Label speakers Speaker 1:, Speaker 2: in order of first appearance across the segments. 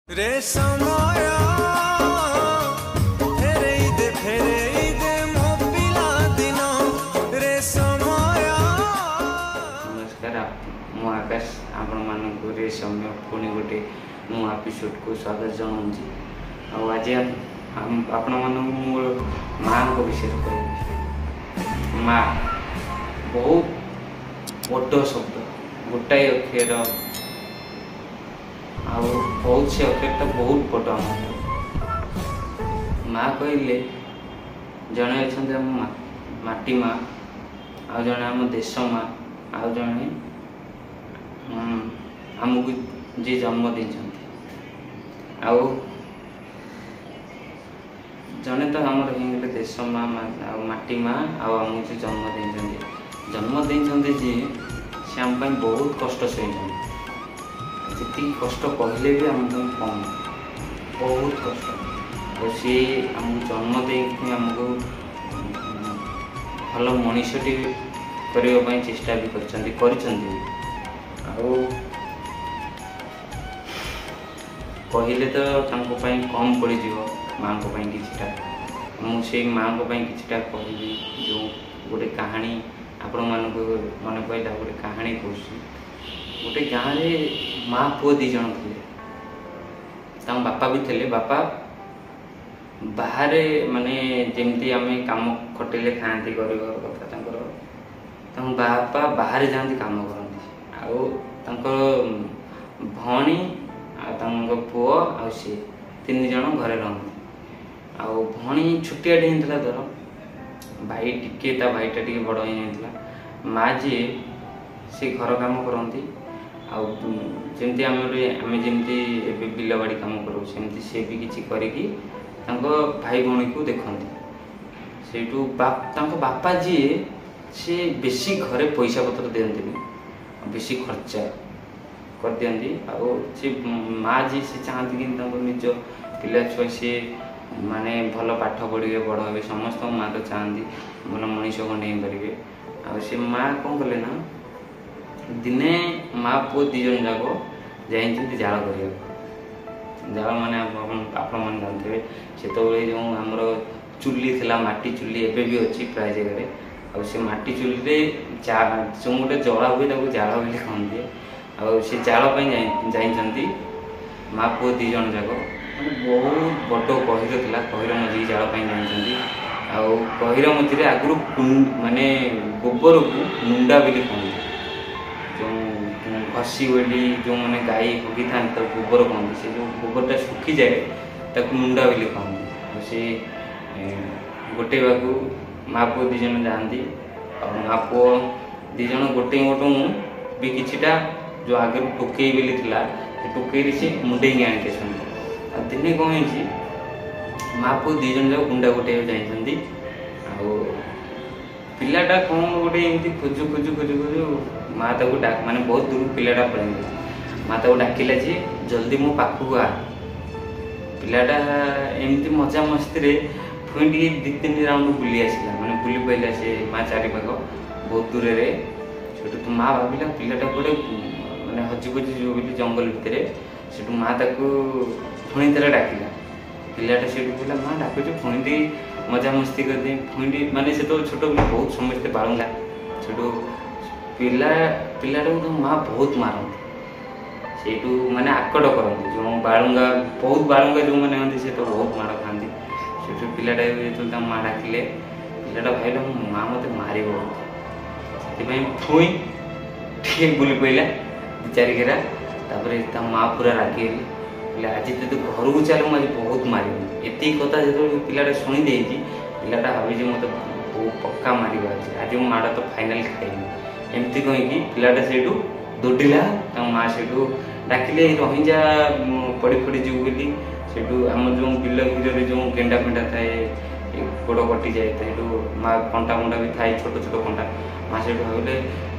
Speaker 1: ରେ ସମୟ ଫେରେଇ ଦେ, ଫେରେଇ ଦେ ମୋ ପିଲା ଦିନ ରେ ସମୟ।
Speaker 2: ନମସ୍କାର, ମୁଁ ଆକାଶ, ଆପଣମାନଙ୍କୁ ରେ ସମୟ ପୁଣି ଗୋଟେ ନୂଆ ଏପିସୋଡ଼କୁ ସ୍ୱାଗତ ଜଣାଉଛି। ଆଉ ଆଜି ଆପଣମାନଙ୍କୁ ମୁଁ ମାଆଙ୍କ ବିଷୟରେ କହିବି। ମା ବହୁତ ବଡ଼ ଶବ୍ଦ, ଗୋଟାଏ ଅକ୍ଷର, ଆଉ ବହୁତ ସେ ଅକ୍ଷରଟା ବହୁତ ବଡ଼। ଆମ ମା କହିଲେ ଜଣେ ଅଛନ୍ତି ଆମ ମାଟି ମା, ଆଉ ଜଣେ ଆମ ଦେଶ ମା, ଆଉ ଜଣେ ଆମକୁ ଯିଏ ଜନ୍ମ ଦେଇଛନ୍ତି, ଆଉ ଜଣେ ତ ଆମର ହେଇଗଲେ ଦେଶ ମା, ଆଉ ମାଟି ମା, ଆଉ ଆମକୁ ଯିଏ ଜନ୍ମ ଦେଇଛନ୍ତି। ଜନ୍ମ ଦେଇଛନ୍ତି ଯିଏ, ସେ ଆମ ପାଇଁ ବହୁତ କଷ୍ଟ ସହିଛନ୍ତି। ଯେତିକି କଷ୍ଟ କହିଲେ ବି ଆମ ପାଇଁ କମ୍, ବହୁତ କଷ୍ଟ। ଆଉ ସିଏ ଆମକୁ ଜନ୍ମ ଦେଇକି ଆମକୁ ଭଲ ମଣିଷଟି କରିବା ପାଇଁ ଚେଷ୍ଟା ବି କରିଛନ୍ତି, କରିଛନ୍ତି ବି। ଆଉ କହିଲେ ତ ତାଙ୍କ ପାଇଁ କମ୍ ପଡ଼ିଯିବ। ମାଆଙ୍କ ପାଇଁ କିଛିଟା ମୁଁ ସେଇ ମାଆଙ୍କ ପାଇଁ କିଛିଟା କହିବି। ଯେଉଁ ଗୋଟେ କାହାଣୀ ଆପଣମାନଙ୍କୁ ମନେ ପଡ଼ିଲା, ଗୋଟେ କାହାଣୀ କହୁଛି। ଗୋଟେ ଗାଁରେ ମା ପୁଅ 2 ଜଣ ଥିଲେ, ତାଙ୍କ ବାପା ବି ଥିଲେ। ବାପା ବାହାରେ, ମାନେ ଯେମିତି ଆମେ କାମ ଖଟିଲେ ଖାଆନ୍ତି, ଗରିବ ଘର କଥା ତାଙ୍କର। ତାଙ୍କ ବାପା ବାହାରେ ଯାଆନ୍ତି, କାମ କରନ୍ତି, ଆଉ ତାଙ୍କ ଭଉଣୀ ଆଉ ତାଙ୍କ ପୁଅ ଆଉ ସିଏ 3 ଜଣ ଘରେ ରହନ୍ତି। ଆଉ ଭଉଣୀ ଛୋଟିଆଟେ ହେଇଥିଲା ଧର, ଭାଇ ଟିକେ, ତା ଭାଇଟା ଟିକେ ବଡ଼ ହେଇଯାଇଥିଲା। ମା ଯିଏ ସେ ଘର କାମ କରନ୍ତି, ଆଉ ଯେମିତି ଆମେ ଯେମିତି ଏବେ ବିଲବାଡ଼ି କାମ କରୁ, ସେମିତି ସିଏ ବି କିଛି କରିକି ତାଙ୍କ ଭାଇ ଭଉଣୀକୁ ଦେଖନ୍ତି। ସେଇଠୁ ତାଙ୍କ ବାପା ଯିଏ ସିଏ ବେଶୀ ଘରେ ପଇସା ପତ୍ର ଦିଅନ୍ତିନି, ବେଶୀ ଖର୍ଚ୍ଚ କରିଦିଅନ୍ତି। ଆଉ ସେ ମା ଯିଏ ସେ ଚାହାନ୍ତି କି ତାଙ୍କ ନିଜ ପିଲା ଛୁଆ ସିଏ ମାନେ ଭଲ ପାଠ ପଢ଼ିବେ, ବଡ଼ ହେବେ। ସମସ୍ତଙ୍କ ମା ତ ଚାହାନ୍ତି ଭଲ ମଣିଷ ଖଣ୍ଡେ ହେଇପାରିବେ। ଆଉ ସେ ମା କ'ଣ କଲେ ନା, ଦିନେ ମା ପୁଅ 2 ଜଣ ଯାକ ଯାଇଛନ୍ତି ଜାଳ କରିବାକୁ। ଜାଳ ମାନେ ଆପଣମାନେ ଜାଣିଥିବେ, ସେତେବେଳେ ଯେଉଁ ଆମର ଚୁଲି ଥିଲା, ମାଟି ଚୁଲି, ଏବେ ବି ଅଛି ପ୍ରାୟ ଜାଗାରେ। ଆଉ ସେ ମାଟି ଚୁଲିରେ ଯେଉଁ ଗୋଟେ ଜଳା ହୁଏ ତାକୁ ଜାଳ ବୋଲି କହନ୍ତି। ଆଉ ସେ ଜାଳ ପାଇଁ ଯାଇଛନ୍ତି ମା ପୁଅ 2 ଜଣ ଯାକ। ମାନେ ବହୁତ ବଡ଼ ଗହିର ଥିଲା, ଗହିର ମଝିକି ଜାଳ ପାଇଁ ଯାଇଛନ୍ତି। ଆଉ ଗହିର ମଝିରେ ଆଗରୁ ମାନେ ଗୋବରକୁ ମୁଣ୍ଡା ବୋଲି କହନ୍ତି, ଯେଉଁ ଘଷି ବୋଲି ଯେଉଁମାନେ ଗାଈ ହଗିଥାନ୍ତି ତାକୁ ଗୋବର କହନ୍ତି। ସେ ଯେଉଁ ଗୋବରଟା ଶୁଖିଯାଏ ତାକୁ ମୁଣ୍ଡା ବୋଲି କହନ୍ତି। ଆଉ ସେ ଗୋଟେଇବାକୁ ମା ପୁଅ 2 ଜଣ ଯାଆନ୍ତି। ଆଉ ମା ପୁଅ 2 ଜଣ ଗୋଟେଇ ଗୋଟୁ ବି କିଛିଟା ଯେଉଁ ଆଗରୁ ଟୋକେଇ ବୋଲି ଥିଲା, ସେ ଟୋକେଇରେ ସେ ମୁଣ୍ଡେଇକି ଆଣିକି ଆସନ୍ତି। ଆଉ ଦିନେ କ'ଣ ହେଇଛି, ମା ପୁଅ 2 ଜଣ ଯାକ ଗୁଣ୍ଡା ଗୋଟେଇବାକୁ ଯାଇଛନ୍ତି। ଆଉ ପିଲାଟା କ'ଣ ଗୋଟେ ଏମିତି ଖୋଜୁ ଖୋଜୁ ଖୋଜୁ ଖୋଜୁ ମା ତାକୁ ଡାକ, ମାନେ ବହୁତ ଦୂରକୁ ପିଲାଟା ପଳେଇଲା। ମା ତାକୁ ଡାକିଲା ଯେ ଜଲ୍ଦି ମୋ ପାଖକୁ ଆ। ପିଲାଟା ଏମିତି ମଜାମସ୍ତିରେ ପୁଣି ଟିକେ 2-3 ରାଉଣ୍ଡ ବୁଲି ଆସିଲା, ମାନେ ବୁଲି ପଇଲା ସେ ମା ଚାରିପାଖ ବହୁତ ଦୂରରେ। ସେଠୁ ତ ମା ଭାବିଲା ପିଲାଟା କୁଆଡ଼େ ମାନେ ହଜି ଫଜି ଯିବ ବୋଲି ଜଙ୍ଗଲ ଭିତରେ। ସେଠୁ ମା ତାକୁ ପୁଣି ଥରେ ଡାକିଲା। ପିଲାଟା ସେଠୁ କହିଲା, ମା ଡାକୁଛୁ, ପୁଣି ଟିକେ ମଜାମସ୍ତି କରିଦିଏ ପୁଣି ଟିକେ। ମାନେ ସେତେବେଳେ ଛୋଟ ପିଲା ବହୁତ ସମସ୍ତେ ବାଳୁଙ୍ଗା। ସେଠୁ ପିଲାଟାକୁ ତାଙ୍କ ମା ବହୁତ ମାରନ୍ତି, ସେଇଠୁ ମାନେ ଆକଟ କରନ୍ତି। ଯେଉଁ ବାଳୁଙ୍ଗା, ବହୁତ ବାଳୁଙ୍ଗା ଯେଉଁମାନେ ହୁଅନ୍ତି ସେ ତ ବହୁତ ମାଡ଼ ଖାଆନ୍ତି। ସେଠୁ ପିଲାଟା ଯେତେବେଳେ ତାଙ୍କ ମା ଡାକିଲେ, ପିଲାଟା ଭାବିଲା ମୋ ମା ମୋତେ ମାରିବ ବୋଧେ, ସେଥିପାଇଁ ପୁଣି ଟିକେ ବୁଲି ପଇଲା 2-4 ଘେରା। ତାପରେ ତା ମା ପୁରା ରାଗିଗଲେ, କହିଲେ ଆଜି ତୁ ଘରକୁ ଚାଲେ, ମୁଁ ଆଜି ବହୁତ ମାରିବି। ଏତିକି କଥା ଯେତେବେଳେ ପିଲାଟା ଶୁଣି ଦେଇଛି, ପିଲାଟା ଭାବିଛି ମୋତେ ବହୁତ ପକ୍କା ମାରିବ ଆଜି, ଆଜି ମୁଁ ମାଡ଼ ତ ଫାଇନାଲ ଖାଇବି। ଏମିତି କହିକି ପିଲାଟା ସେଇଠୁ ଦୌଡ଼ିଲା। ତାଙ୍କ ମା ସେଇଠୁ ଡାକିଲେ, ରହିଯା ପଡ଼ି ଫଡ଼ି ଯିବୁ ବୋଲି। ସେଇଠୁ ଆମ ଯେଉଁ ବିଲ ଭିତରେ ଯେଉଁ ଗେଣ୍ଡା ଫେଣ୍ଡା ଥାଏ, ଗୋଡ଼ କଟିଯାଏ, ସେଇଠୁ ମା କଣ୍ଟା ଫଣ୍ଟା ବି ଥାଏ, ଛୋଟ ଛୋଟ କଣ୍ଟା। ମା ସେଇଠୁ ଭାବିଲେ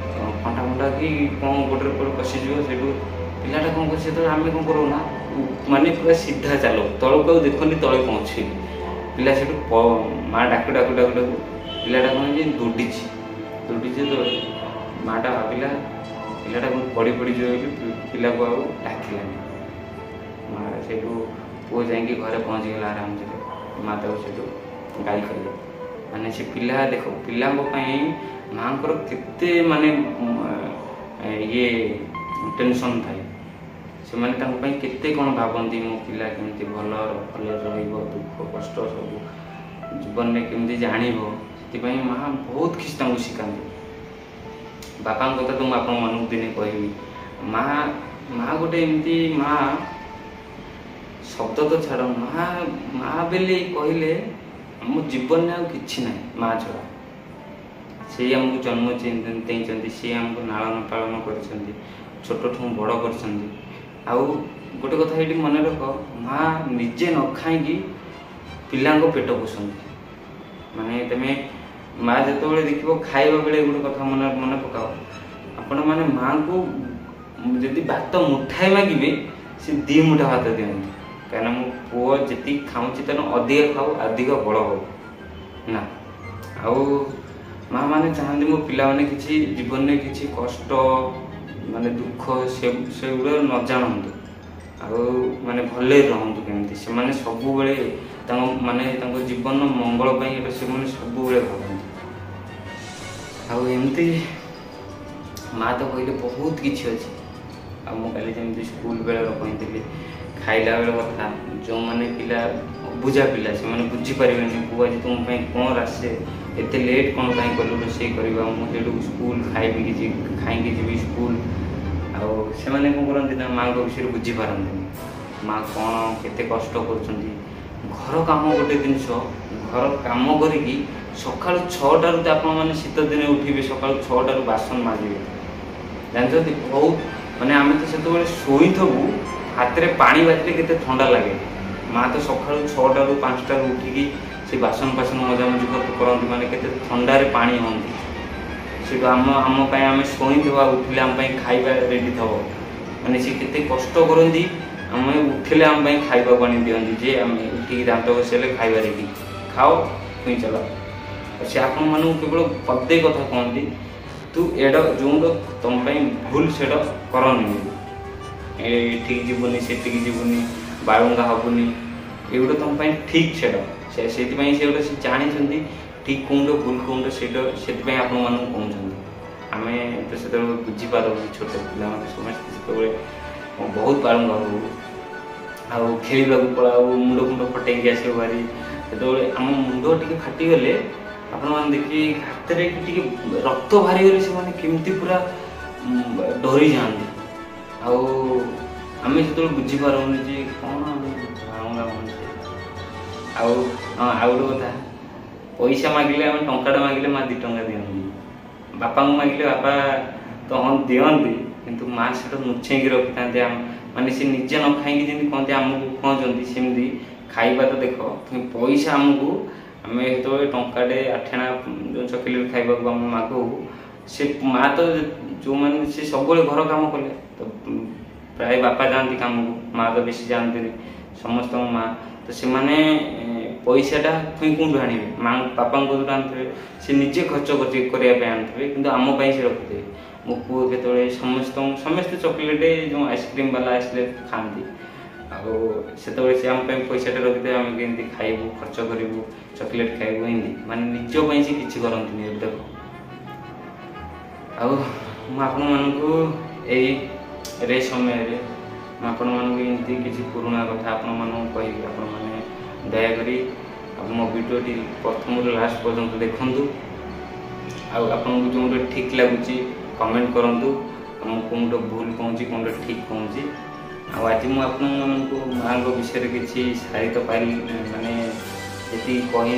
Speaker 2: କଣ୍ଟା ଫଣ୍ଟା କି କ'ଣ ଗୋଡ଼ରେ କୁଆଡ଼େ ପଶିଯିବ। ସେଇଠୁ ପିଲାଟା କ'ଣ କରୁଛି, ସେତେବେଳେ ଆମେ କ'ଣ କରୁ ନା ମାନେ ପୁରା ସିଧା ଚାଲୁ, ତଳକୁ ଆଉ ଦେଖୁନି ତଳେ କ'ଣ ଅଛି। ପିଲା ସେଇଠୁ ମା ଡାକୁ ଡାକୁ ଡାକୁ ଡାକୁ ପିଲାଟା କ'ଣ ହେଇଛି ଦୌଡ଼ିଛି। ଦୌଡ଼ିଛି ଯେତେବେଳେ ମାଟା ଭାବିଲା ପିଲାଟା କ'ଣ ପଡ଼ି ପଡ଼ିଯିବ ବୋଲି, ପିଲାକୁ ଆଉ ଡାକିଲାନି। ମା ସେଇଠୁ ପୁଅ ଯାଇକି ଘରେ ପହଞ୍ଚିଗଲା ଆରାମସେ। ମା ତାକୁ ସେଇଠୁ ଗାଳି କଲେ। ମାନେ ସେ ପିଲା ଦେଖ, ପିଲାଙ୍କ ପାଇଁ ମାଆଙ୍କର କେତେ ମାନେ ଇଏ ଟେନସନ୍ ଥାଏ। ସେମାନେ ତାଙ୍କ ପାଇଁ କେତେ କ'ଣ ଭାବନ୍ତି, ମୋ ପିଲା କେମିତି ଭଲ ଭଲରେ ରହିବ, ଦୁଃଖ କଷ୍ଟ ସବୁ ଜୀବନରେ କେମିତି ଜାଣିବ। ସେଥିପାଇଁ ମା ବହୁତ କିଛି ତାଙ୍କୁ ଶିଖାନ୍ତି। ବାପାଙ୍କ କଥା ତ ମୁଁ ଆପଣମାନଙ୍କୁ ଦିନେ କହିବି। ମା ଗୋଟେ ଏମିତି, ମା ଶବ୍ଦ ତ ଛାଡ଼, ମା ବୋଲି କହିଲେ ଆମ ଜୀବନରେ ଆଉ କିଛି ନାହିଁ ମା ଛଡ଼ା। ସେଇ ଆମକୁ ଜନ୍ମ ଦେଇଛନ୍ତି, ସିଏ ଆମକୁ ଲାଳନ ପାଳନ କରିଛନ୍ତି, ଛୋଟଠୁ ବଡ଼ କରିଛନ୍ତି। ଆଉ ଗୋଟେ କଥା ଏଇଠି ମନେ ରଖ, ମା ନିଜେ ନ ଖାଇକି ପିଲାଙ୍କ ପେଟ ପୋଷନ୍ତି। ମାନେ ତମେ ମା ଯେତେବେଳେ ଦେଖିବ ଖାଇବା ବେଳେ ଗୋଟେ କଥା ମନେ ପକାଅ, ଆପଣମାନେ ମାଆଙ୍କୁ ଯଦି ଭାତ ମୁଠାଏ ମାଗିବେ, ସେ 2 ମୁଠା ଭାତ ଦିଅନ୍ତି। କାହିଁକିନା ମୋ ପୁଅ ଯେତିକି ଖାଉଛି ତେଣୁ ଅଧିକା ଖାଉ, ଅଧିକ ବଡ଼ ହଉ ନା। ଆଉ ମା ମାନେ ଚାହାନ୍ତି ମୋ ପିଲାମାନେ କିଛି ଜୀବନରେ କିଛି କଷ୍ଟ ମାନେ ଦୁଃଖ ସେଗୁଡ଼ା ନ ଜାଣନ୍ତୁ, ଆଉ ମାନେ ଭଲରେ ରହନ୍ତୁ କେମିତି। ସେମାନେ ସବୁବେଳେ ତାଙ୍କ ମାନେ ତାଙ୍କ ଜୀବନ ମଙ୍ଗଳ ପାଇଁ ଏଇଟା ସେମାନେ ସବୁବେଳେ ଭାବନ୍ତି। ଆଉ ଏମିତି ମା ତ କହିଲେ ବହୁତ କିଛି ଅଛି। ଆଉ ମୁଁ କାଲି ଯେମିତି ସ୍କୁଲ ବେଳର କହିଥିଲି ଖାଇଲା ବେଳ କଥା, ଯେଉଁମାନେ ପିଲା ଅବୁଝା ପିଲା ସେମାନେ ବୁଝିପାରିବେନି ପୁଅ ଆଜି ତୁମ ପାଇଁ କ'ଣ ରାସେ ଏତେ ଲେଟ୍ କ'ଣ ପାଇଁ କଲୁ ରୋଷେଇ କରିବା, ମୁଁ ସେଇଠୁ ସ୍କୁଲ ଖାଇବି ଖାଇକି ଯିବି ସ୍କୁଲ। ଆଉ ସେମାନେ କ'ଣ କରନ୍ତି ନା ମାଆଙ୍କ ବିଷୟରେ ବୁଝିପାରନ୍ତିନି, ମା କ'ଣ କେତେ କଷ୍ଟ କରୁଛନ୍ତି। ଘର କାମ ଗୋଟେ ଜିନିଷ, ଘର କାମ କରିକି ସକାଳୁ 6ଟାରୁ ତ ଆପଣମାନେ ଶୀତ ଦିନେ ଉଠିବେ, ସକାଳୁ 6ଟାରୁ ବାସନ ମାଜିବେ। ଜାଣିଛନ୍ତି ବହୁତ ମାନେ ଆମେ ତ ସେତେବେଳେ ଶୋଇଥିବୁ, ହାତରେ ପାଣି ବାଜିଲେ କେତେ ଥଣ୍ଡା ଲାଗେ। ମା ତ ସକାଳୁ 6ଟାରୁ 5ଟାରୁ ଉଠିକି ସେ ବାସନ ଫାସନ ମଜାମଜି କରନ୍ତି, ମାନେ କେତେ ଥଣ୍ଡାରେ ପାଣି ହୁଅନ୍ତି। ସେଠୁ ଆମ ପାଇଁ ଆମେ ଶୋଇଥିବା, ଉଠିଲେ ଆମ ପାଇଁ ଖାଇବା ରେଡ଼ି ଥବ। ମାନେ ସେ କେତେ କଷ୍ଟ କରନ୍ତି, ଆମେ ଉଠିଲେ ଆମ ପାଇଁ ଖାଇବାକୁ ଆଣି ଦିଅନ୍ତି, ଯେ ଆମେ ଉଠିକି ଦାନ୍ତ ଘଷିଲେ ଖାଇବା ରେଡ଼ି, ଖାଅ ପୁଣି ଚାଲ। ସେ ଆପଣମାନଙ୍କୁ କେବଳ ପଦେ କଥା କୁହନ୍ତି, ତୁ ଏଇଟା ଯେଉଁଟା ତମ ପାଇଁ ଭୁଲ ସେଇଟା କରନି, ଏଠିକି ଯିବୁନି ସେଠିକି ଯିବୁନି, ବାଳୁଙ୍ଗା ହେବୁନି, ଏଗୁଡ଼ା ତମ ପାଇଁ ଠିକ୍ ସେଇଟା। ସେଇଥିପାଇଁ ସେଗୁଡ଼ା ସେ ଜାଣିଛନ୍ତି ଠିକ୍ କେଉଁଟା ଭୁଲ କେଉଁଟା ସେଇଟା, ସେଥିପାଇଁ ଆପଣମାନଙ୍କୁ କହୁଛନ୍ତି। ଆମେ ତ ସେତେବେଳେ ବୁଝିପାରୁଛୁ, ଛୋଟ ପିଲାମାନେ ସମସ୍ତେ ସେତେବେଳେ ବହୁତ ବାଳୁଙ୍ଗା ହଉ, ଆଉ ଖେଳିବାକୁ ପଳାଉ, ମୁଣ୍ଡ ଫୁଣ୍ଡ ଫଟେଇକି ଆସିବ ଭାରି। ସେତେବେଳେ ଆମ ମୁଣ୍ଡ ଟିକେ ଫାଟିଗଲେ ଆପଣମାନେ ଦେଖିବେ ହାତରେ ଟିକେ ରକ୍ତ ବାହାରିଗଲେ ସେମାନେ କେମିତି ପୁରା ଡରିଯାଆନ୍ତି। ଆଉ ଆମେ ଯେତେବେଳେ ବୁଝିପାରୁନି ଯେ କ'ଣ ଆମେ ବାଳୁଙ୍ଗା ହୁଅନ୍ତି। ଆଉ ହଁ, ଆଉ ଗୋଟେ କଥା, ପଇସା ମାଗିଲେ ଆମେ ଟଙ୍କାଟା ମାଗିଲେ ମା 2 ଟଙ୍କା ଦିଅନ୍ତି, ବାପାଙ୍କୁ ମାଗିଲେ ବାପା ତ ହଁ ଦିଅନ୍ତି, କିନ୍ତୁ ମା ସେଟା ଲୁଚେଇକି ରଖିଥାନ୍ତି। ମାନେ ସେ ନିଜେ ନ ଖାଇକି ଯେମିତି କହନ୍ତି ଆମକୁ ଖୁଆଉଛନ୍ତି, ସେମିତି ଖାଇବା ତ ଦେଖ, କିନ୍ତୁ ପଇସା ଆମକୁ ଆମେ ଯେତେବେଳେ ଟଙ୍କାଟେ ଆଠଣା ଯେଉଁ ଚକୋଲେଟ୍ ଖାଇବାକୁ ଆମେ ମାଗୁ, ସେ ମା ତ ଯେଉଁମାନେ ସେ ସବୁବେଳେ ଘର କାମ କଲେ ତ ପ୍ରାୟ ବାପା ଯାଆନ୍ତି କାମକୁ, ମା ତ ବେଶୀ ଯାଆନ୍ତିନି, ସମସ୍ତଙ୍କ ମା ତ ସେମାନେ ପଇସାଟା ପୁଣି କେଉଁଠୁ ଆଣିବେ? ମା ବାପାଙ୍କ କତୁରୁ ଆଣିଥିବେ, ସେ ନିଜେ ଖର୍ଚ୍ଚ କରିବା ପାଇଁ ଆଣିଥିବେ, କିନ୍ତୁ ଆମ ପାଇଁ ସେ ରଖିଥିବେ। ମୋ ପୁଅ କେତେବେଳେ ସମସ୍ତେ ଚକୋଲେଟ୍ ଯେଉଁ ଆଇସ୍କ୍ରିମ୍ ବାଲା ଆସିଲେ ଖାଆନ୍ତି, ଆଉ ସେତେବେଳେ ସେ ଆମ ପାଇଁ ପଇସାଟା ରଖିଥିବେ, ଆମେ କେମିତି ଖାଇବୁ, ଖର୍ଚ୍ଚ କରିବୁ, ଚକୋଲେଟ୍ ଖାଇବୁ, ଏମିତି ମାନେ ନିଜ ପାଇଁ ସେ କିଛି କରନ୍ତିନି। ଏବେ ଦେଖ। ଆଉ ମୁଁ ଆପଣମାନଙ୍କୁ ଏଇ ରେ ସମୟରେ ମୁଁ ଆପଣମାନଙ୍କୁ ଏମିତି କିଛି ପୁରୁଣା କଥା ଆପଣମାନଙ୍କୁ କହିବି। ଆପଣମାନେ ଦୟାକରି ମୋ ଭିଡ଼ିଓଟି ପ୍ରଥମରୁ ଲାଷ୍ଟ ପର୍ଯ୍ୟନ୍ତ ଦେଖନ୍ତୁ, ଆଉ ଆପଣଙ୍କୁ ଯେଉଁଟା ଠିକ୍ ଲାଗୁଛି କମେଣ୍ଟ କରନ୍ତୁ, ମୁଁ କେଉଁଟା ଭୁଲ କହୁଛି କେଉଁଟା ଠିକ୍ କହୁଛି। ଆଉ ଆଜି ମୁଁ ଆପଣମାନଙ୍କୁ ମାଆଙ୍କ ବିଷୟରେ କିଛି ସାରି ତ ପାରିଲି, ମାନେ ଯେତିକି କହି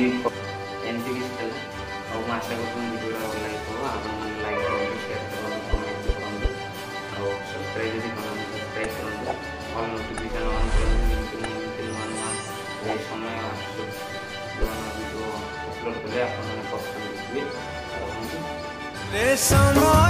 Speaker 2: ଏମିତି କିଛି ଥିଲା। ଆଉ ମୁଁ ଆଶା କରୁଛି ମୋ ଭିଡ଼ିଓଟା ଭଲ ଲାଗିଥିବ। ଆପଣମାନେ ଲାଇକ୍ କରନ୍ତୁ, ସେୟାର କରନ୍ତୁ, କମେଣ୍ଟ କରନ୍ତୁ, ଆଉ ସବସ୍କ୍ରାଇବ୍ ଯଦି କରନ୍ତୁ ସବସ୍କ୍ରାଇବ୍ କରନ୍ତୁ, ଅଲ୍ ନୋଟିଫିକେସନ୍ ଅନ୍ କରନ୍ତୁ, ଯେମିତି ମୁଁ ଏମିତି ନୂଆ ନୂଆ ଏ ସମୟ ଆସୁଛି ନୂଆ ନୂଆ ଭିଡ଼ିଓ ଅପଲୋଡ଼ କଲେ ଆପଣମାନେ ପସନ୍ଦ ଦେଖିବେ। ରହନ୍ତୁ।
Speaker 1: ସମୟ।